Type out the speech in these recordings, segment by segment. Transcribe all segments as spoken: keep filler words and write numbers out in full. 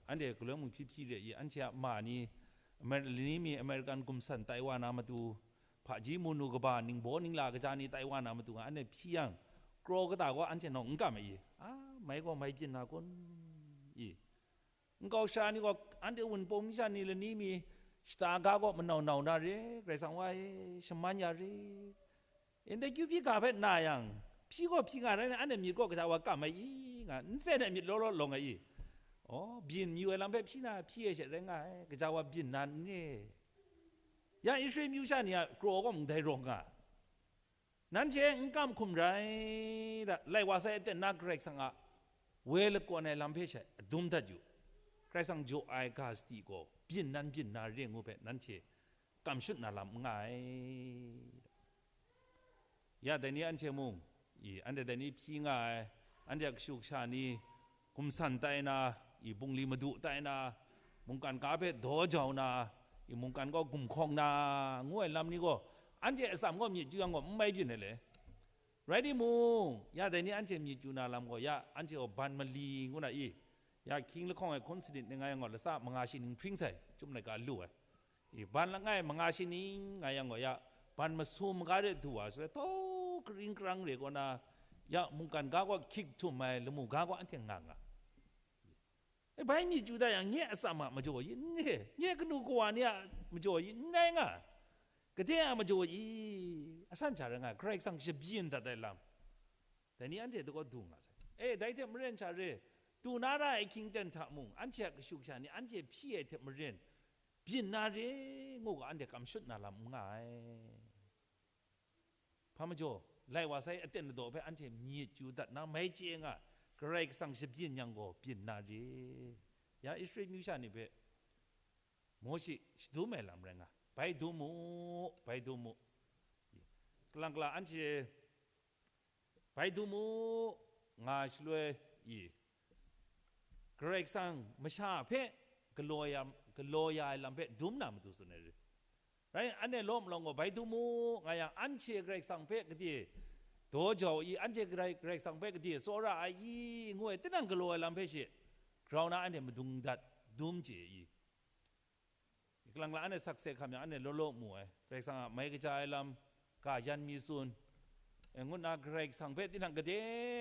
anhte galoi mung hpyi hpyi re i, anhte a ma ni, Amer-, lani mi American gumsan tai wa na matu, hpaji munu kaba ningbaw ningla kaja ni tai wa na matu nga, anhte hpyi yang, kraw kata gaw anhte nawng n kam ai i, a, mai gaw mai byin na kun i. Nkau sha ni gaw, anhte Wunpawng masha ni lani mi shata ga gaw manau nau na re, Karai Kasang wa e, shaman ya re. Ndai kyu hpyi ga hpe na yang, hpyi gaw hpyi nga rai na, anhte myit gaw kaja wa kam ai i, nga, n tsen ai myit law law lawng ai i. Aw, byin mayu ai lam hpe hpyi na, hpyi ai she rai nga ai, kaja wa byin na n re. Ya Israel myu sha ni a kraw gaw ndai rawng nga. Nanhte n kam hkum rai da, lai wa sai aten na Karai Kasang a woi lakawn ai lam hpe she adum dat yu. Karai Kasang jaw ai ga sadi gaw byin nan byin na re ngu hpe nanhte kam shut na lam n nga ai. Ya dai ni anhte mung, i, anhte dai ni hpyi nga ai, anhte a kashu kasha ni, gumsan tai na, i, bungli madu tai na, mungkan ga hpe daw jau na, i, mungkan gaw gumhkawng na, ngu ai lam ni gaw, anhte atsam gaw myit chyu yang gaw n mai byin ai le. Rai timung, ya dai ni anhte myit chyu na lam gaw, ya anhte gaw ban mali ngu na i, ya hkying lahkawng e hkun sanit ni nga yang gaw, lasa manga shi ning hpring sai, chyum laika lu ai. I, ban langai manga shi ning nga yang gaw ya, ban masum ga de du wa, shaloi, htau karing karang re kaw na, ya mungkan ga gaw hkyik htum ai, lamu ga gaw anhte nga nga. E, bai myit chyu dat yang, nye atsam a majaw i n re, nye kanu kawa ni a majaw i n rai nga, gade a majaw i, asan hta rai nga, Karai Kasang shabyin dat ai lam, dai ni anhte dakaw du nga sai. E, dai hte maren sha re, du na ra ai hkying ten hta mung, anhte a kashu kasha ni anhte hpyi ai hte maren, byin na re, ngu ga anhte kam shut na lam n nga ai. Hpa majaw, lai wa sai aten ladaw hpe anhte myit chyu dat na mai chye nga, Karai Kasang shabyin yang gaw byin na re. Ya Israel myu sha ni hpe Mawshe shadum ai lam rai nga, bai dum mu, bai dum mu. Kalang kala anhte bai dum mu nga shaloi i, Karai Kasang masha hpe galaw ya, galaw ya ai lam hpe dum na matu tsun ai re. Rai, anhte law malawng gaw bai dum mu nga yang, anhte Karai Kasang hpe gade daw jau i, anhte Karai, Karai Kasang hpe gade tsawra ai i, ngu ai, tinang galaw ai lam hpe she grau na anhte madung dat dum chye i. Kalang la anhte sakse hkam yang anhte law law mu ai, Karai Kasang a mai kaja ai lam, ga yan mi tsun, e, ngut na Karai Kasang hpe tinang gade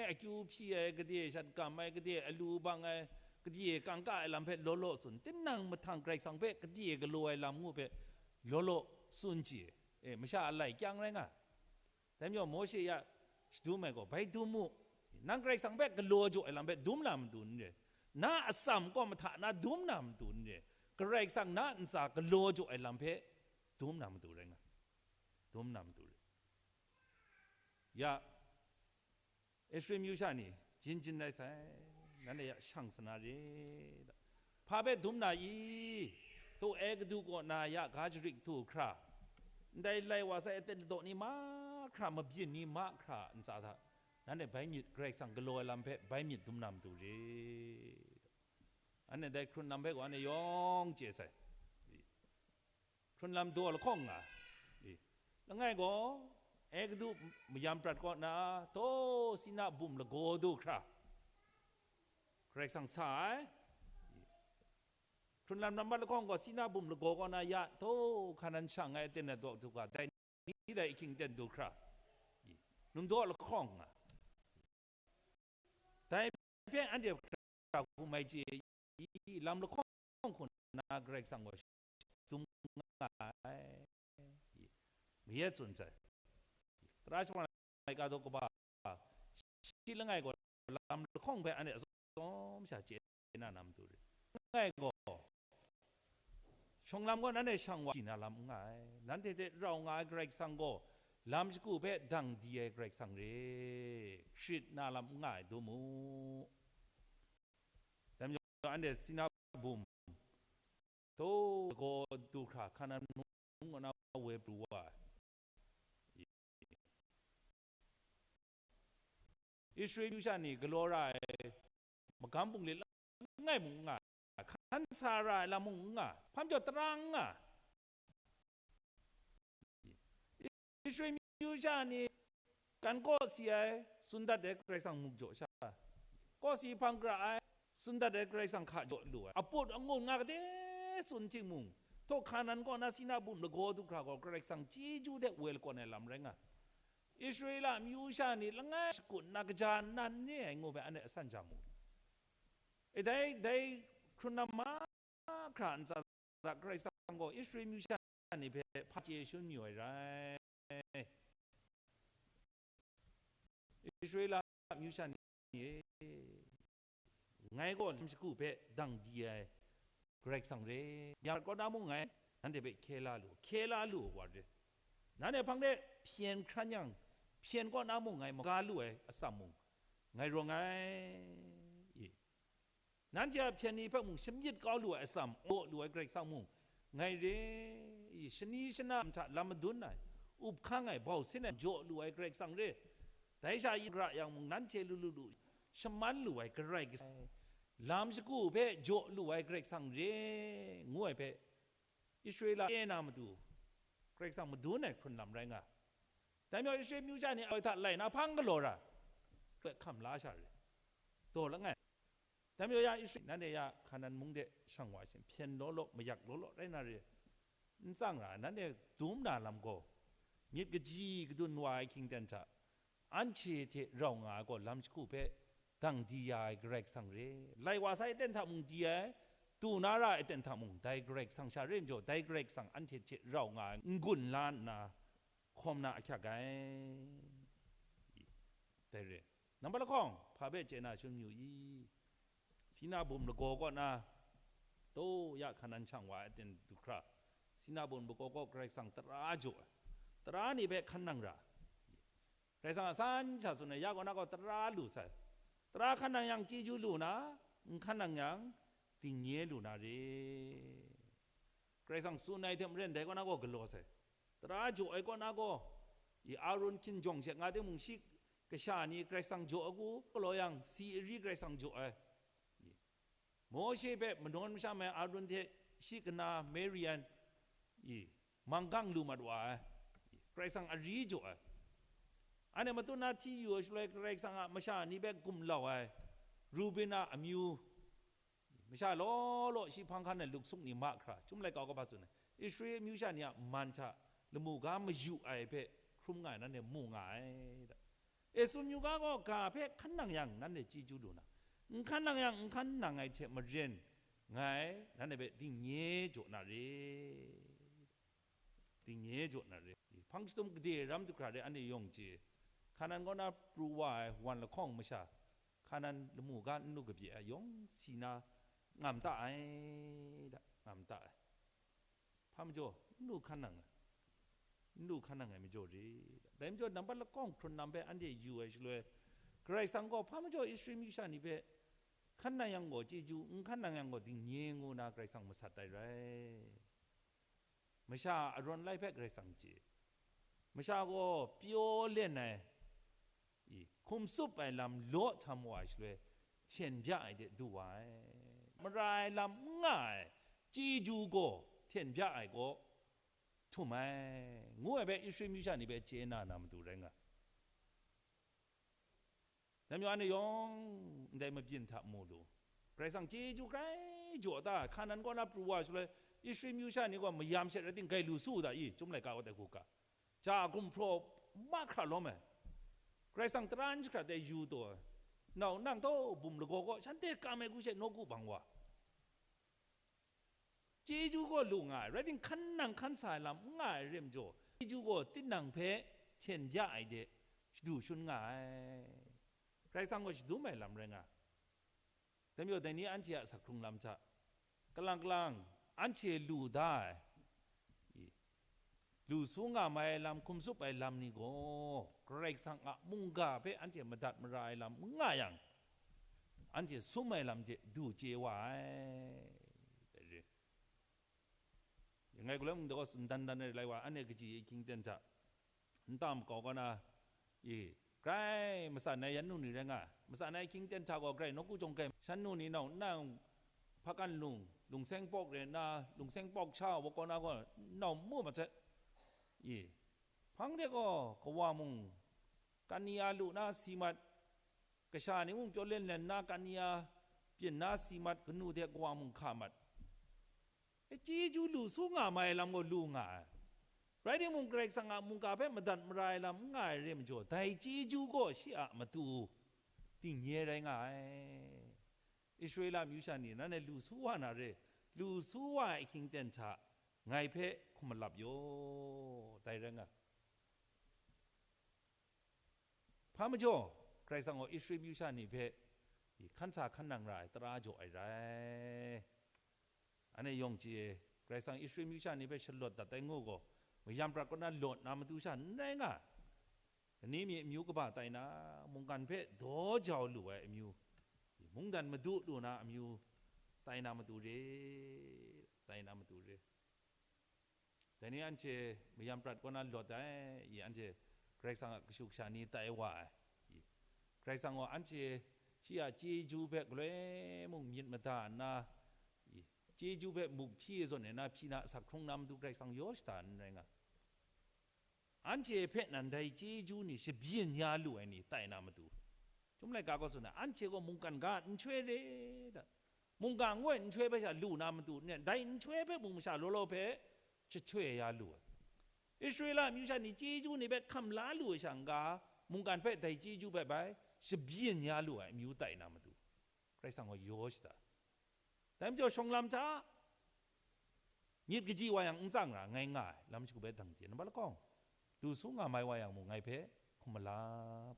akyu hpyi ai, gade shat kam ai, gade alu bang ai, gade kangka ai lam hpe law law tsun, tinang mahtang Karai Kasang hpe gade galaw ai lam ngu hpe law law tsun chye, e, masha a lai kyang rai nga. Dai majaw Mawshe ya shadum ai gaw, bai dum mu, nang Karai Kasang hpe galaw jaw ai lam hpe dum na matu n re, na atsam kaw mahta na dum na matu n re, Karai Kasang na ntsa galaw jaw ai lam hpe dum na matu rai nga, dum na matu re. Ya, Efraim yu sha ni, jin jin rai sai, nanhte ya shang sa na re, da. Hpa hpe dum na i? Taw Egutu kaw na ya ga jarik du hkra, ndai lai wa sai aten ladaw ni mahkra, mabyin ni mahkra ntsa hta, nanhte bai myit, Karai Kasang galaw ai lam hpe bai myit dum na matu re. Anhte dai hkrun lam hpe gaw anhte yawng chye sai. Hkrun lam daw lahkawng nga. I, langai gaw, Egutu mayam prat kaw na, taw Sina bum lagaw du hkra, Karai Kasang sa ai. I, hkrun lam nambat lahkawng gaw, Sina bum lagaw kaw na ya, taw Hkanan shang ai aten ladaw du hkra, dai ni dai ahkying ten du hkra, i, num daw lahkawng nga. Dai hpe anhte hkra hkum ai chye i, lam lahkawng hku na Karai Kasang gaw dum nga ai, i, mayat tsun sai. Tara shawa laika daw kaba shi langai gaw lam lahkawng hpe anhte atsawm sha chye na na matu re. Langai gaw, shawng lam gaw nanhte shang wa chyi na lam n nga ai. Nanhte hte rau nga ai Karai Kasang gaw, lam shagu hpe dang di ai Karai Kasang re, shrit na lam n nga ai, dum mu. Dai majaw, anhte Sina bum, taw lagaw du hkra, Hkanan mung kaw na woi pru wa ai. Israel yu sha ni galaw ra ai magam bungli langai mung n nga, hkan sa ra ai lam mung n nga, hpa majaw tara n nga. Israel yu sha ni kan kawsi ai, tsun dat ai Karai Kasang muk jaw sha, kawsi hpang kra ai, Tsun dat ai Karai Kasang hka jaw lu ai. Aput angun nga kade tsun timung, htaw Hkanan kaw na Sina bum lagaw du hkra gaw, Karai Kasang chyeju hte woi lakawn ai lam rai nga. Israela amyu sha ni langai shakut nna kaja nnan re ai ngu hpe anhte asan ja mu. E dai, dai hkrun na mahkra ntsa hta Karai Kasang gaw Israel amyu sha ni hpe hpache shangun mayu ai rai. Israela amyu sha ni e, ngai gaw lam shagu hpe dang di ai Karai Kasang re. Myak kaw na mung ngai nanhte hpe hkye la lu, hkye la lu wa re. Nanhte hpang de hpyen hkran yang, hpyen kaw na mung ngai maga lu ai atsam mung, ngai rawng ai. I. Nanhte a hpyen ni hpe mung shamyit kau lu ai atsam, aw lu ai Karai Kasang mung, ngai re, i, shani shana hta lam madun ai, up hkang ai, bau sin ai, jaw lu ai Karai Kasang re. Dai sha yin ra yang mung, nanhte lu lu lu, shaman lu ai Karai Kasang, lam shagu hpe jaw lu ai Karai Kasang re, ngu ai hpe, Israela e na matu, Karai Kasang madun ai hkrun lam rai nga. Dai majaw Israel myu sha ni ai hta lai na hpang galaw ra, hkam la sha re, daw langai. Dai majaw ya Israel, nanhte ya Hkanan mung de shang wa shin, hpyen law law, mayak law law rai na re, n tsang ra, nanhte dum na lam gaw, myit kaji kadun wa ai hkying ten hta, anhte hte rau nga ai gaw lam shagu hpe dang di ya ai Karai Kasang re. Lai wa sai aten hta mung di ai, du na ra ai aten hta mung, dai Karai Kasang sha re majaw, dai Karai Kasang anhte hte rau nga ai n-gun la nna, hkawm na ahkyak ai. Dai re. Nambat lahkawng, hpa hpe chye na shangun mayu i? Sina bum lagaw kaw na, taw ya Hkanan shang wa ai aten du hkra, Sina bum lagaw kaw Karai Kasang tara jaw ai, tara ni hpe hkan nang ra. Karai Kasang a san sha tsun ai, ya kaw na gaw tara lu sai. Tara hkan nang yang chyeju lu na, n hkan nang yang dingnye lu na re. Karai Kasang tsun ai hte maren dai kaw na gaw galaw sai. Tara jaw ai kaw na gaw, i Arun hkinjawng she nga timung, shi kasha ni Karai Kasang jaw ai hku galaw yang, si ari Karai Kasang jaw ai. Mawshe hpe manawn masham ai Arun hte shi kana Miriam, i, manggang lu mat wa ai, Karai Kasang ari jaw ai. Anhte matut na hti yu ai shaloi, Karai Kasang a masha ni hpe gumlau ai Rubin a amyu, masha law law shi hpang hkan ai luksuk ni mahkra, Chyum Laika gaw hpa tsun ai, Israel amyu sha ni a man hta lamu ga mayu ai hpe hkrum nga ai, nanhte mu nga ai. E, tsun yu ga gaw, ga hpe hkan nang yang, nanhte chyeju lu na, n hkan nang yang, n hkan nang ai hte maren, ngai nanhte hpe dingnye jaw na re, dingnye jaw na re. Hpang shadum gade ram du hkra de, anhte yawng chye, Hkanan kaw na pru wa ai wan lahkawng masha, Hkanan lamu ga n lu kabye ai yawng si na, ngam ta ai da, ngam ta ai. Hpa majaw, n lu hkan nang ai, n lu hkan nang ai majaw re. Dai majaw, nambat lahkawng hkrun lam hpe anhte yu ai shaloi, Karai Kasang gaw hpa majaw Israel myu sha ni hpe hkan nang yang gaw chyeju, n hkan nang yang gaw dingnye ngu na Karai Kasang masat ai rai. Masha a arawn lai hpe Karai Kasang chye. Masha gaw pyaw len ai, i, hkum tsup ai lam law htam wa ai shaloi, hten bya ai de du wa ai. Mara ai lam n nga ai chyeju gaw hten bya ai kaw htum ai, ngu ai hpe Israel myu sha ni hpe chye na na matu rai nga. Dai majaw anhte yawng ndai mabyin hta mu lu. Karai Kasang chyeju grai jaw ta, Hkanan kaw na pru wa shaloi, Israel myu sha ni gaw mayam she rai timung, grai lu su u ta i, Chyum Laika kaw tai hku ga. Ja gumhpraw mahkra lawm ai. Karai Kasang tara n jahkrat ai yu taw ai. Nau nang taw bum lagaw kaw, shanhte kam ai hku she nawku bang wa. Chyeju gaw lu nga ai, rai timung, hkan nang hkan sa ai lam n nga ai re majaw, chyeju gaw tinang hpe hten bya ai de, shadu shun nga ai. Karai Kasang gaw shadum ai lam rai nga ai. Dai majaw, dai ni anhte a asak hkrung lam hta, kalang kalang, anhte lu da ai, i, lu su nga mai ai lam, hkum tsup ai lam ni gaw, Karai Kasang a mungga hpe anhte madat mara ai lam n nga yang, anhte sum ai lam hte du chye wa ai. Dai re. Langai Guloi mung de gaw tsun dan dan ai rai wa, anhte kaji ahkying ten hta, nta makau kaw na, e, grai matsan ai yan nu ni rai nga ai. Matsan ai ahkying ten hta gaw grai nawku jawng grai, shan nu ni nau nna, hpakan lung, lungseng pawk re nna, lungseng pawk sha wa kaw na gaw, nau mu mat sai. E, hpang de gaw kawa mung, kan ni a lu na si mat, kasha ni mung pyaw len len nna, kan ni a byin na si mat, kanu hte kawa mung hka mat. E, chyeju lu su nga mai ai lam gaw lu nga ai. Rai timung, Karai Kasang a mungga hpe madat mara ai lam n nga ai re majaw, dai chyeju gaw shi a matu dingye rai nga ai. Israela amyu sha ni, nanhte lu su wa na re, lu su wa ai ahkying ten hta ngai hpe hkum malap yaw, dai rai nga. Hpa majaw, Karai Kasang gaw Israel amyu sha ni hpe, i, hkan sa hkan nang ra ai tara jaw ai rai. Anhte yawng chye, Karai Kasang Israel amyu sha ni hpe shalawt dat ai ngu gaw, mayam prat kaw na lawt na matu sha n rai nga. Lani mi amyu kaba tai na, mungkan hpe daw jau lu ai amyu, i, mungdan madu lu na amyu tai na matu re, tai na matu re. Dai ni anhte mayam prat kaw na lawt ai, i, anhte Karai Kasang a kashu kasha ni tai wa ai, i, Karai Kasang gaw anhte shi a chyeju hpe galoi mung myit mada nna, i, chyeju hpe muk hpyi zawn ai na hpyi na asak hkrung na matu Karai Kasang yaw shada n rai nga. Anhte hpe nan dai chyeju ni shabyin ya lu ai ni tai na matu. Chyum laika gaw tsun ai, anhte gaw mungkan ga nhtoi re da, mungkan ngu ai nhtoi hpe sha lu na matu, ne, dai nhtoi hpe mung masha law law hpe jahtoi ya lu ai. Israela amyu sha ni chyeju ni hpe hkam la lu ai sha n-ga, mungkan hpe dai chyeju hpe bai shabyin ya lu ai amyu tai na matu, Karai Kasang gaw yaw shada. Dai majaw, shawng lam hta myit kaji wa yang n tsang ra, ngai nga ai lam shagu hpe dang chye, nambat lakawng, lu su nga mai wa yang mung, ngai hpe hkum malap.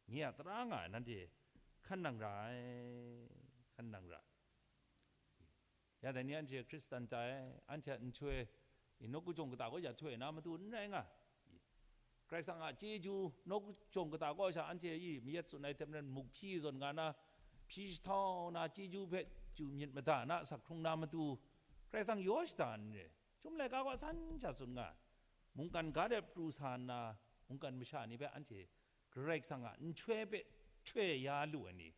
Nye a tara nga ai nanhte hkan nang ra ai, hkan nang ra ai. Ya dai ni anhte Hkristan tai, anhte a nhtoi, i, nawku jawng kata kaw ya htoi na matu n rai nga. I, Karai Kasang a chyeju nawku jawng kata kaw sha anhte, i, mayat tsun ai hte maren muk hpyi zawn nga na, hpyi jahtau na, chyeju hpe chyu myit mada na asak hkrung na matu, Karai Kasang yaw shada n re. Chyum laika gaw san sha tsun nga, mungkan ga de pru sa nna, mungkan masha ni hpe anhte Karai Kasang a nhtoi hpe htoi ya lu ai ni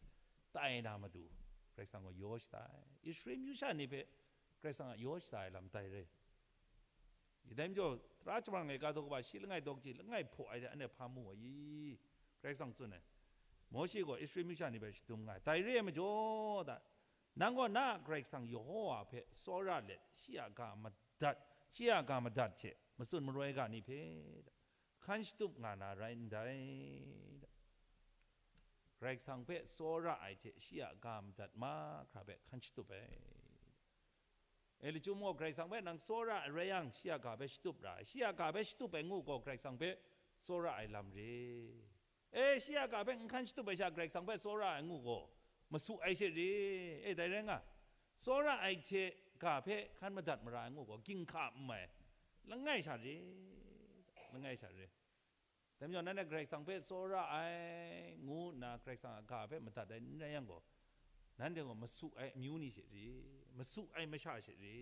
tai na matu, Karai Kasang gaw yaw shada ai. Israel amyu sha ni hpe Karai Kasang a yaw shada ai lam tai re. I, dai majaw, tara chyamang ai ga daw kaba shi langai daw kaji langai hpaw ai de, anhte hpa mu ai i? Karai Kasang tsun ai, Mawshe gaw Israel amyu sha ni hpe shadum nga ai. Dai re ai majaw, da, nang gaw na a Karai Kasang Yehova hpe tsawra let, shi a ga madat, shi a ga madat hte matsun maroi ga ni hpe, da, hkan shatup nga na rai ndai, da. Karai Kasang hpe tsawra ai hte shi a ga madat mahkra hpe hkan shatup ai. E, lachyum gaw, Karai Kasang hpe nang tsawra ai rai yang, shi a ga hpe shatup ra ai. Shi a ga hpe shatup ai ngu gaw, Karai Kasang hpe tsawra ai lam re. E, shi a ga hpe n hkan shatup ai sha, Karai Kasang hpe tsawra ai ngu gaw, masu ai she re. E, dai rai nga, tsawra ai hte ga hpe hkan madat mara ai ngu gaw, ginhka n mai, langai sha re, langai sha re. Dai majaw, nanhte Karai Kasang hpe tsawra ai ngu nna, Karai Kasang a ga hpe madat ai n rai yang gaw, nanhte gaw masu ai amyu ni she re, masu ai masha she re.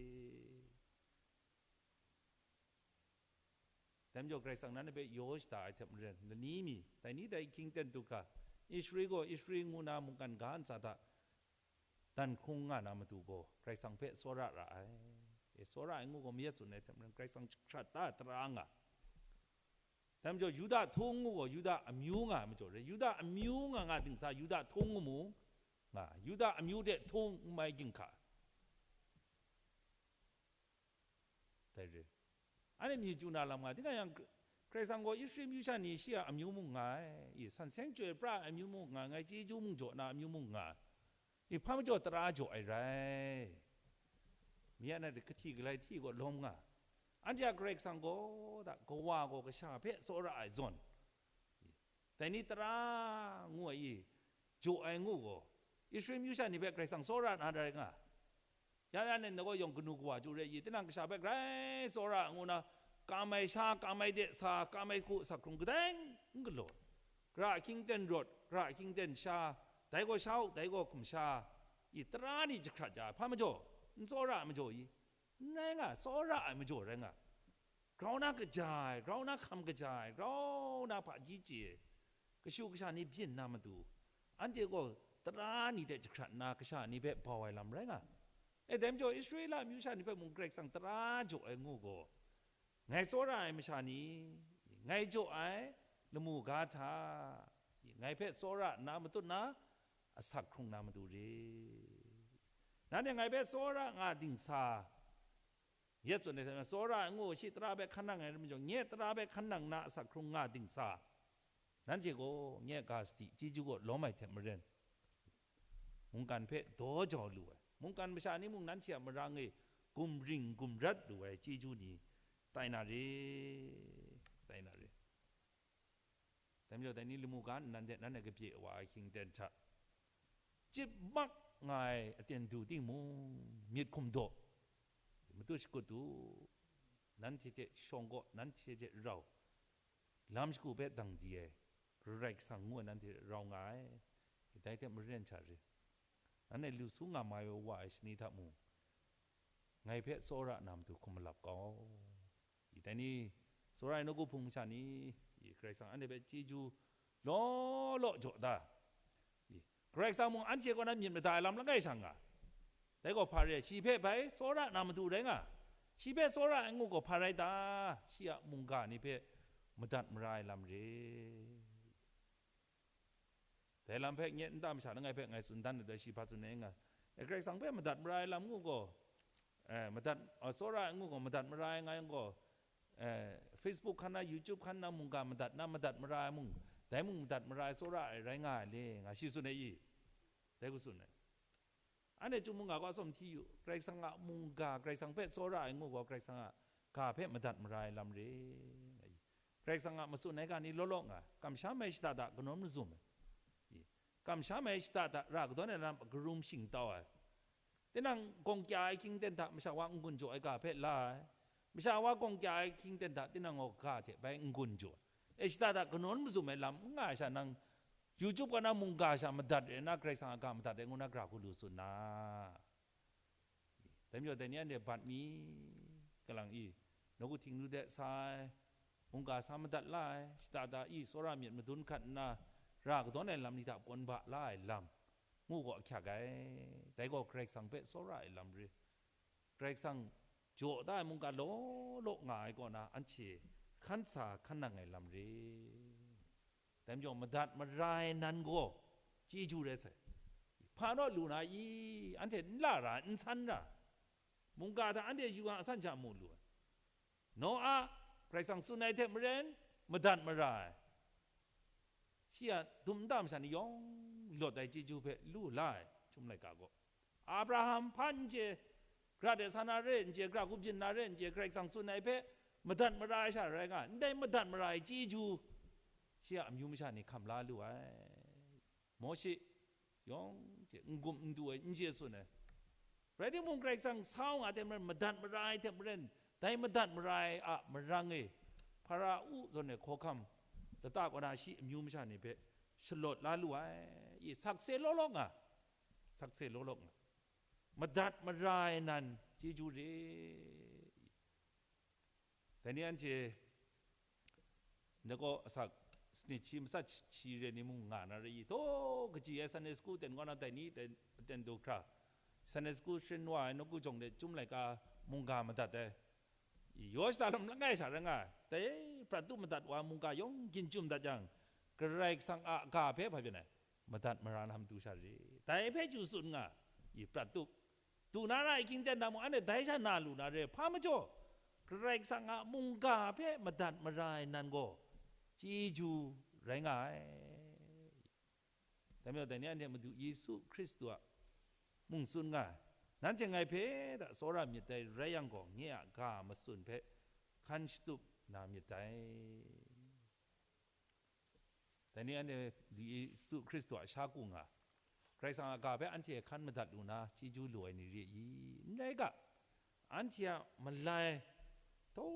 Dai majaw, Karai Kasang nanhte hpe yaw shada ai hte maren, lani mi, dai ni dai ahkying ten du hkra, Ishri gaw Ishri ngu na mungkan ga ntsa hta dan hkrung nga na matu gaw, Karai Kasang hpe tsawra ra ai. E, tsawra ai ngu gaw, mayat tsun ai hte maren, Karai Kasang jahkrat da tara nga. Dai majaw, Yuda htung ngu gaw, Yuda amyu nga ai majaw re, Yuda amyu nga nga dingsa, Yuda htung ngu mu nga, Yuda amyu hte htung n mai ginhka. Dai re. Anhte myit chyu na lam nga, tinang yang, Karai Kasang gaw Ishri amyu sha ni shi a amyu mung nga ai, i, san seng chyoi pra ai amyu mung nga, ngai chyeju mung jaw na amyu mung nga, i, hpa majaw tara jaw ai rai. Mi a na de kahti galai hti gaw lawm nga. Anhte a Karai Kasang gaw, da, kawa gaw kasha hpe tsawra ai zawn, dai ni tara ngu ai i, jaw ai ngu gaw, Ishri amyu sha ni hpe Karai Kasang tsawra na rai nga. Ya ya nna gaw yawng kanu kawa chyu re i, tinang kasha hpe grai tsawra ngu na, kam ai sha, kam ai de sa, kam ai hku, asak hkrung kadai n galaw, gara ahkying ten rawt, gara ahkying ten sha, dai gaw sha u, dai gaw hkum sha, i, tara ni jahkrat ja ai, hpa majaw, n tsawra ai majaw i? N rai nga, tsawra ai majaw rai nga. Grau na kaja ai, grau na hkam kaja ai, grau na hpaji chye ai, kashu kasha ni byin na matu, anhte gaw tara ni hte jahkrat nna kasha ni hpe bau ai lam rai nga. E, dai majaw Israela amyu sha ni hpe mung Karai Kasang tara jaw ai ngu gaw, ngai tsawra ai masha ni, ngai jaw ai lamu ga hta, ngai hpe tsawra nna matut na, asak hkrung na matu re. Nanhte ngai hpe tsawra nga dingsa, yet tsun ai hte, tsawra ai ngu shi tara hpe hkan nang ai rai majaw, nye tara hpe hkan nang na asak hkrung nga dingsa, nanhte gaw nye ga sadi chyeju gaw lawm ai hte maren, mungkan hpe daw jau lu ai, mungkan masha ni mung nanhte a marang e gumring gumrat lu ai chyeju ni tai na re, tai na re. Dai majaw, dai ni lamu ga nnan de nan a kabye wa ai hkying ten hta, chyip mak nga ai aten du timung, myit hkum daw, matu shakut u, nanhte hte shawng gaw, nanhte hte rau, lam shagu hpe dang di ai, Karai Kasang ngu ai nanhte rau nga ai, dai hte maren sha re. Nanhte lu su nga mai wa ai shani hta mung, ngai hpe tsawra na matu hkum malap kau. I, dai ni, tsawra ai nawku hpung masha ni, i, Karai Kasang anhte hpe chyeju law law jaw da. I, Karai Kasang mung anhte kaw na myit mada ai lam langai sha nga. Dai gaw hpa re, shi hpe bai tsawra na matu rai nga. Shi hpe tsawra ai ngu gaw hpa rai ta? Shi a mungga ni hpe madat mara ai lam re. Dai lam hpe nye nta masha langai hpe ngai tsun dan ai, shi hpa tsun ai nga, e, Karai Kasang hpe madat mara ai lam ngu gaw, e, madat, a, tsawra ai ngu gaw, madat mara ai nga yang gaw, e, Facebook hkan na, YouTube hkan na, mungga madat na, madat mara ai mung, dai mung madat mara ai tsawra ai rai nga ai le, nga shi tsun ai i? Dai hku tsun ai. Anhte chyum mungga gaw atsawm hti yu, Karai Kasang a mungga, Karai Kasang hpe tsawra ai ngu gaw, Karai Kasang a ga hpe madat mara ai lam re, nga i. Karai Kasang a matsun ai ga ni law law nga, kamsham ai shada da kanawn mazum ai, i, kamsham ai shada da ra kadawn ai lam karum shingtau ai, tinang gawng kya ai hkying ten hta masha wa n-gun jaw ai ga hpe la ai, masha wa gawng kya ai hkying ten hta tinang gaw ga hte bai n-gun jaw ai, e, shada da kanawn mazum ai lam n nga ai sha, nang YouTube kaw na mungga sha madat re nna, Karai Kasang a ga madat ai ngu na, gara hku lu tsun na. Dai majaw, dai ni anhte bat mi, kalang i, nawku htingnu de sa ai, mungga sa madat la ai, shada da i tsawra myit madun hkat nna, ra kadawn ai lam ni hta pawn ba la ai lam, ngu gaw ahkyak ai. Dai gaw Karai Kasang hpe tsawra ai lam re. Karai Kasang jaw da ai mungga law law nga ai kaw na, anhte hkan sa hkan nang ai lam re. Dai majaw, madat mara ai nan gaw chyeju rai sai. Hpa naw lu na i? Anhte n la ra, n san ra, mungga hta anhte yu nga, asan hta mu lu ai. Noa, Karai Kasang tsun ai hte maren, madat mara ai. Shi a dum nta masha ni yawng Lawt ai chyeju hpe lu la ai, Chyum laika gaw. Abraham hpa n chye, Gra de sa na re n chye, Gra hku byin na re n chye, Karai Kasang tsun ai hpe madat mara ai sha rai nga ai, ndai madat mara ai chyeju shi a amyu masha ni hkam la lu ai. Mawshe yawng hte n-gum n-du ai, n chye tsun ai. Rai timung, Karai Kasang sa wa nga ai hte maren, madat mara ai hte maren, dai madat mara ai a marang e, Hpara-u zawn ai hkawhkam lata kaw na shi amyu masha ni hpe shalawt la lu ai. I, sakse law law nga, sakse law law nga, madat mara ai nan chyeju re. Dai ni anhte, nako asak sanit shi matsat shi re ni mung nga na re i, taw kaji ai Sunday school ten kaw na dai ni, dai ten du hkra, Sunday school sharin wa ai nawku jawng de Chyum laika mungga madat ai, i, yaw shada lam langai sha rai nga ai. Dai prat tu madat wa mungga yawng gyin chyum dat yang, Karai Kasang a ga hpe hpa byin ai, madat mara na matu sha re. Dai hpe chyu tsun nga, i, prat tu. Du na ra ai hkying ten hta mung, anhte dai sha na lu na re, hpa majaw, Karai Kasang a mungga hpe madat mara ai nan gaw chyeju rai nga ai. Dai majaw, dai ni anhte Madu Yesu Hkristu a mung tsun nga ai, nanhte ngai hpe hta tsawra myit dai rai yang gaw, nye a ga matsun hpe hkan shatup na myit dai. Dai ni anhte Yesu Hkristu a sha ku nga, Karai Kasang a ga hpe anhte hkan madat lu na chyeju lu ai ni re i? N rai ga, anhte a malai taw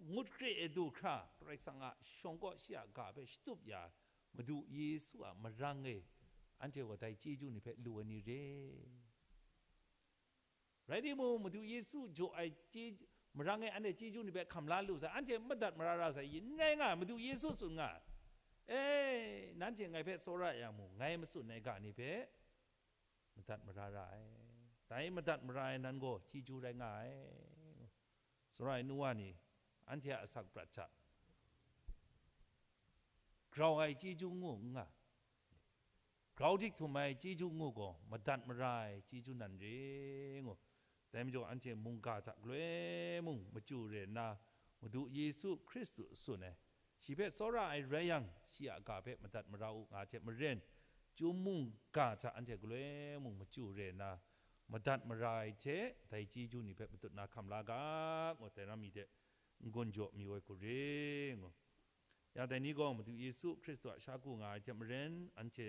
ngut kre e du hkra, Karai Kasang a shawng kaw shi a ga hpe shatup ya Madu Yesu a marang e, anhte gaw dai chyeju ni hpe lu ai ni re. Rai timung, Madu Yesu jaw ai chye-, marang e anhte chyeju ni hpe hkam la lu sai, anhte madat mara ra sai i? N rai nga, Madu Yesu tsun nga, e, nanhte ngai hpe tsawra yang mung, ngai matsun ai ga ni hpe madat mara ra ai. Dai madat mara ai nan gaw chyeju rai nga ai. Tsawra ai nu wa ni, anhte a asak prat hta grau ai chyeju ngu n nga. grau dik htum ai chyeju ngu gaw, madat mara ai chyeju nan re ngu. Dai majaw anhte mungga hta galoi mung machyu re nna, Madu Yesu Hkristu tsun ai, shi hpe tsawra ai rai yang, shi a ga hpe madat mara u nga ai hte maren, chyum mungga hta anhte galoi mung machyu re nna, madat mara ai hte dai chyeju ni hpe matut na hkam la ga, ngu dai na mi hte n-gun jaw mayu ai hku re ngu. Ya dai ni gaw Madu Yesu Hkristu a sha ku nga ai hte maren, anhte